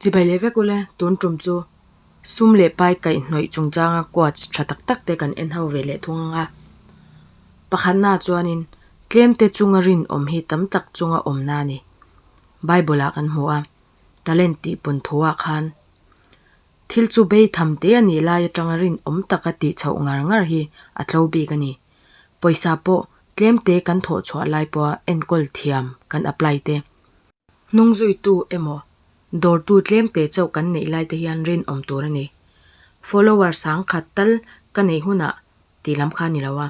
Chibai leh vek ule, tun tum chu sum leh pai kaihhnawih chungchanga quotes tha tak tak te kan en ho ve leh thung ang a. Pakhatna chuanin tlemte chunga rinawm hi tam tak chunga awmna a ni. Bible ah kan hmu a, talent tih pun thuah khan thil chu bei tham te a nih lai atanga rinawm taka tih chhoh ngar ngar hi a tlo bik a ni. Pawisa pawh tlemte kan thawh chhuah lai pawha enkawl thiam kan apply te. Hnung zuitu emaw dawrtu tlemte chauh kan neih lai te hian rinawm tur a ni. Follower sang khat tal ka neih hunah tih lam kha a ni lo a.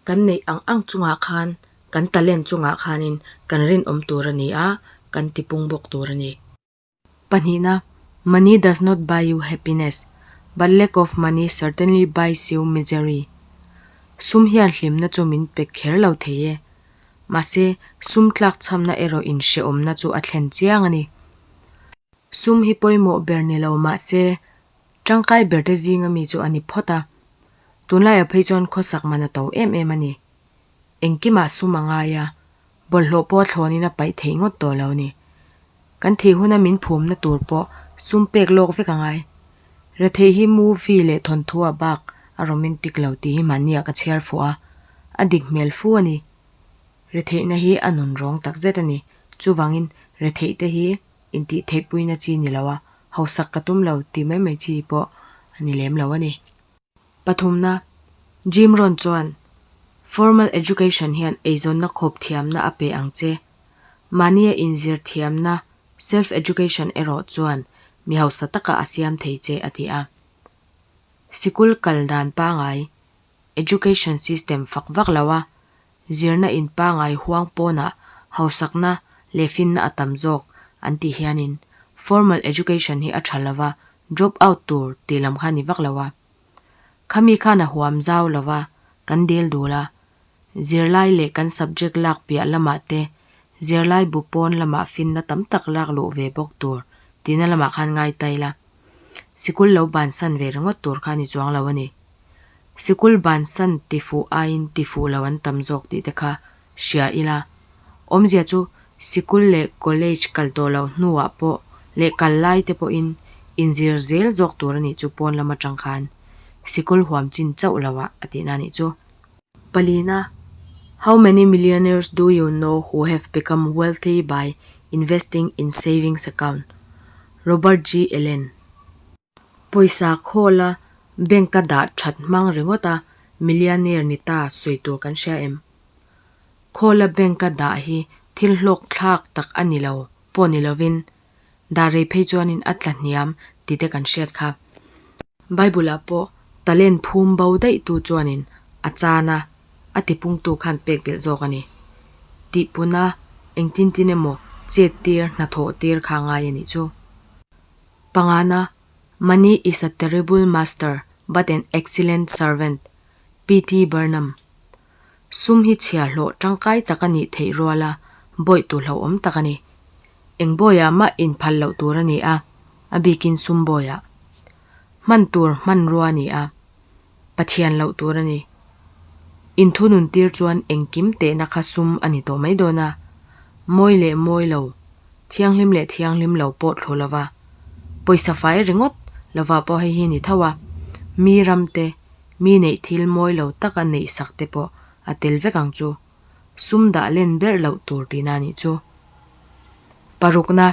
Kan neih ang ang chungah khan kan talent chungah khanin kan rinawm tur a ni a, kan tipung bawk tur a ni. Pahnihna, Money does not buy you happiness, but lack of money certainly buys you misery. Sum hian hlimna chu min pe kher lo thei e. Mahse, sum tlakchhamna erawh inhrehawmna chu a thlen chiang a ni. Sum hi pawimawh ber ni lo mahse, tangkai berte zinga mi chu a ni phawt a. Tunlaiah phei chuan khawsak man a to em em a ni. Engkimah sum a ngai a, bawlhhlawh pawh a thlawnin a paih theih ngawt tawh lo a ni. Kan thih huna min phumna tur pawh sum pek lawk vek a ngai. Retheih hi movie leh thawnthu-ah bak a romantic lo tih hi mahniah ka chhiar fuh a, a dik hmel fu a ni. Retheihna hi a nun rawng tak zet a ni. Chuvangin retheih te hi intih theihpuina chi ni lo a, hausak ka tum lo tih mai mai chi pawh a ni lem lo a ni. Pathumna, Jim Rohn chuan Formal education hian eizawnna khawp thiamna a pe ang che. Mahnia inzir thiamna, self education, erawh chuan mi hausa taka a siam thei che a ti a. Sikul kal dan pangai, education system fak vak lo a, zirna in pangai huang pawnah hausakna leh finna a tam zawk an tih hianin formal education hi a tha lova drop out tur tih lam kha a ni vak lo a. Khami khan a huam zau lova kan dil dul a, zirlai leh kan subject lak piah lamah te zirlai bu pawn lamah finna tam tak lak luh ve bawk tur tihna lamah khan ngai ta ila. Sikul lo bansan ve ringawt tur kha a ni chuang lo a ni. Sikul bansan ti fuh aiin ti fuh lo an tam zawk tih te kha hria ila. Awmzia chu sikul leh college kal tawh loh hnuah pawh leh kal lai te pawhin inzir zel zawk tur a nih chu pawn lam atang khan sikul huam chin chauh lo ah a tihna a nih chu. Palina, How many millionaires do you know who have become wealthy by investing in savings account? Robert G. Allen. Pawisa khawla bank a dah that hmang ringawt a millionaire ni ta sawi tur kan hria em? Khawla bank a dah hi thil hlawk thlak tak a ni lo pawh ni lovin dah rei phei chuanin a tla hniam tih te kan hriat kha. Bible ah pawh talent phum bo daih tu chuanin a chan a, a tipungtu khan pek belh zawk a ni. Tihpuna engtin tin emaw chet tir hnathawh tir kha ngai a nih chu. Pangana, Money is a terrible master but an excellent servant, PT. Barnum. Sum hi chhia hlawh tangkai tak a nih theih rual a, bawih tu hlauhawm tak a ni. Eng bawiah mah inphal loh tur a ni a, a bikin sum bawiah. Hman tur hmanrua a ni a, Pathian loh tur a ni. Inthunun tir chuan engkim tehna kha sum a ni tawh mai dawn a, mawi leh mawi lo, thianghlim leh thianghlim lo pawh thlu lova, pawisa fai ringawt lovah pawh hei hi a ni tho a, mi ram te, mi neih thil mawi lo taka neih sak te pawh a tel vek ang chu. Sum dah len ber loh tur tihna a nih chu. Parukna,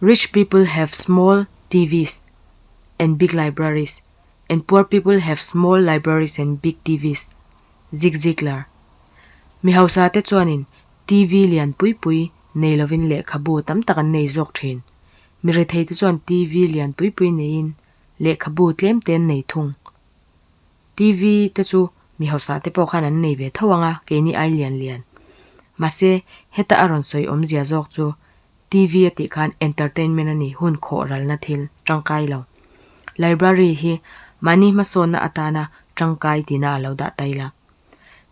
Rich people have small TVs and big libraries. And poor people have small libraries and big TVs. Zig Ziglar. Mi hausa te chuanin TV lian pui pui nei lovin lehkhabu tam tak an nei zawk thin. Mi rethei te chuan TV lian pui pui neiin lehkhabu tlem te an nei thung. TV te chu mi hausa te pawh khan an nei ve tho ang a, keini ai lian lian. Mahse, heta a rawn sawi awmzia zawk chu TV a tih khan entertainment a ni, hun khawh ralna thil tangkai lo. Library hi mahni hmasawnna atana tangkai tina a lo dah tail a.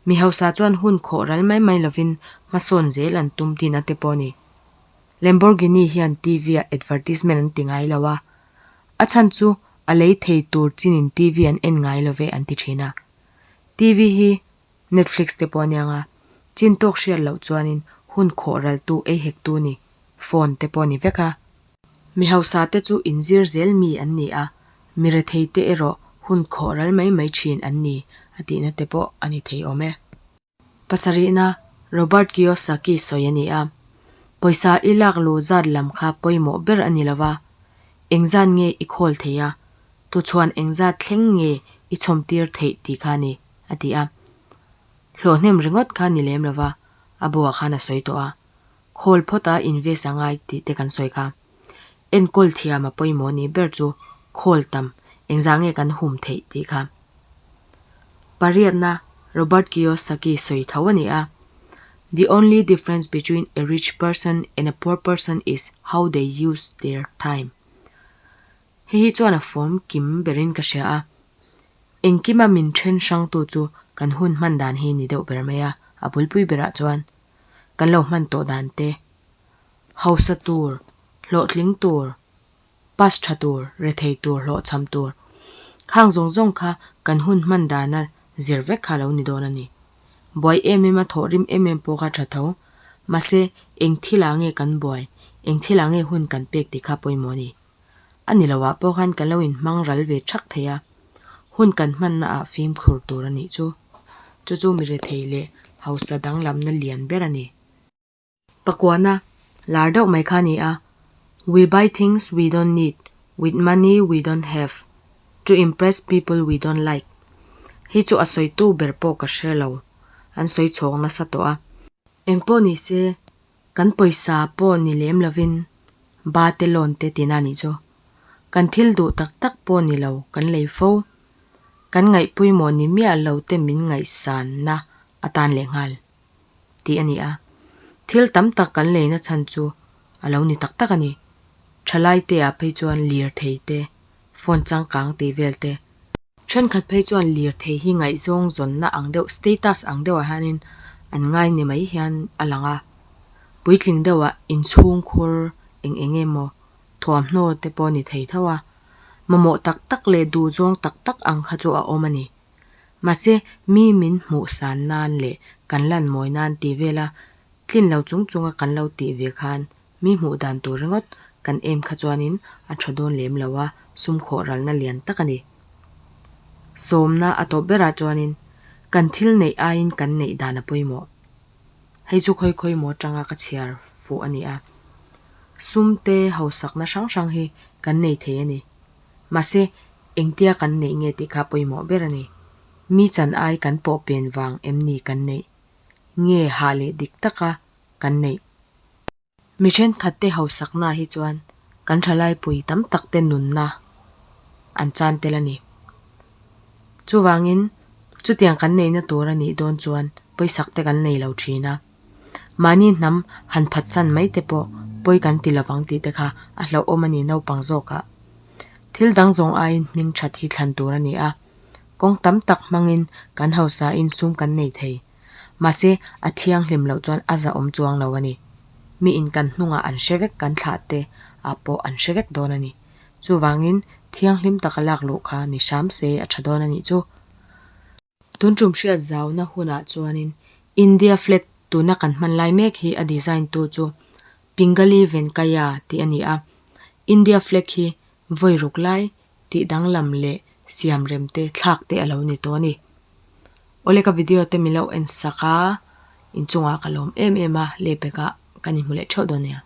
Mi hausa chuan hun khawh ral mai mai lovin hmasawn zel an tum tina te pawh a ni. Lamborghini hian TV ah advertisement an ti ngai lo a, a chhan chu a lei thei tur chinin TV an en ngai lo ve an ti thin a. TV hi Netflix te pawh aniang a, chin tawk hriat loh chuanin hun khawh raltu ei hektu ni, phone te pawh ni vek a. Mi hausa te chu inzir zel mi an ni a, mi rethei te erawh hun khawh ral mai mai thin an ni a tihna te pawh a ni thei awm e. Pasarihna, Robert Kiyosaki sawi a ni a, Pawisa i lak luh zat lam kha pawimawh ber a ni lo va, engzat nge i khawl thei a, tuchhuan engzat thleng nge i chhawmtir theih tih kha a ni, a ti a. Hlawhhnem ringawt kha ni lem lo va, a buah khan a sawi tawh a. Khawl phawta invest a ngai tih te kan sawi kha. Enkawl thiam a pawimawh ni ber chu khawl tam engzah nge kan hum theih tih kha. Pariatna Robert Kiyosaki sawi tho a ni a, The only difference between a rich person and a poor person is how they use their time. Hei hi chuan a fawm kim berin ka hria a, engkima min then hrangtu chu kan hun hman dan hi ni deuh ber mai a, a bulpui berah chuan kan lo hman tawh dan te, hausa tur, hlawhtling tur, pass tha tur, rethei tur, hlawhchham tur, khang zawng zawng kha kan hun hman dana zir vek kha a lo ni dawn a ni. Buai em em a thawh rim em em pawh kha tha tho, mahse eng thilah nge kan buai, eng thilah nge hun kan pek tih kha pawimawh a ni. A ni loah pawh khan kan lo inhmang ral ve thak thei a, hun kan hmanna ah fimkhur tur a nih chu. Chu chu mi rethei leh hausa danglamna lian ber a ni. Pakuana, lar deuh mai kha a ni a, We buy things we don't need with money we don't have to impress people we don't like. Hei chu a sawitu ber pawh ka hre lo, an sawi chhawng nasa tawh a. Engpawh ni se, Kan pawisa pawh ni lem lovin ba te loan te tina nih chu. Kan thil duh tak tak pawh ni lo kan lei fo. Kan ngaih pawimawh ni miah lo te min ngaihsanna atan leh nghal tih a ni a. Thil tam tak kan leina chhan chu a lo ni tak tak a ni. Thalai te ah phei chuan lirthei te, phone changkang tih vel te. Thenkhat phei chuan lirthei hi ngaihzawng zawnna ang deuh, status ang deuhah hianin an ngai ni mai hian a lang a. Puitling deuhah inchhungkhur eng eng emaw thuamhnaw te pawh a ni thei tho a. Mamawh tak tak leh duhzawng tak tak ang kha chu a awm a ni. Mahse, mi min hmuh san nan leh kan lan mawi nan tih vela tlin lo chung chunga kan lo tih ve khan Mi hmuh dan tur ringawt kan em kha chuanin a tha dawn lem lo a, sum khawh ralna lian tak a ni. Sawmna a tawp berah chuanin kan thil neih aiin kan neih dan a pawimawh. Hei chu khawi khawi maw atanga ka chhiar fuh a ni a. Sum te hausakna hrang hrang hi kan nei thei a ni. Mahse, engtia kan neih nge tih kha pawimawh ber a ni. Mi chan ai kan pawh pen vang em ni kan neih? Nge hah leh dik taka kan neih. Mi thenkhatte hausaknaah hi chuan kan thalaipui tam tak te nunna an chan tel a ni. Chuvangin chutiang kan neihna tur a nih dawn chuan pawisak te kan nei lo thin a. Mahni hnam han phatsan mai te pawh pawi kan ti lovang tih te kha a hlauhawm a ni naupang zawkah. Thil dang zawng aiin hming that hi thlan tur a ni a. Kawng tam tak hmangin kan hausain sum kan nei thei. Mahse, a thianghlim loh chuan a zahawm chuang lo a ni. Mi in kan hnungah an hre vek, kan thlah te ah pawh an hre vek dawn a ni. Chuvangin, thianghlim taka lak luh kha ni hram se a tha dawn a nih chu. Tun tum hriat zauna hunah chuanin India flag tuna kan hman lai mek hi a design tu chu Pingali Venkaiah tih a ni a. India flag hi vawi ruk lai tih danglam leh siam rem te thlak te a lo ni tawh a ni. Awle ka video te min lo en sak a, inchungah ka lawm em em a, lehpekah kan inhmu leh theuh dawn nia.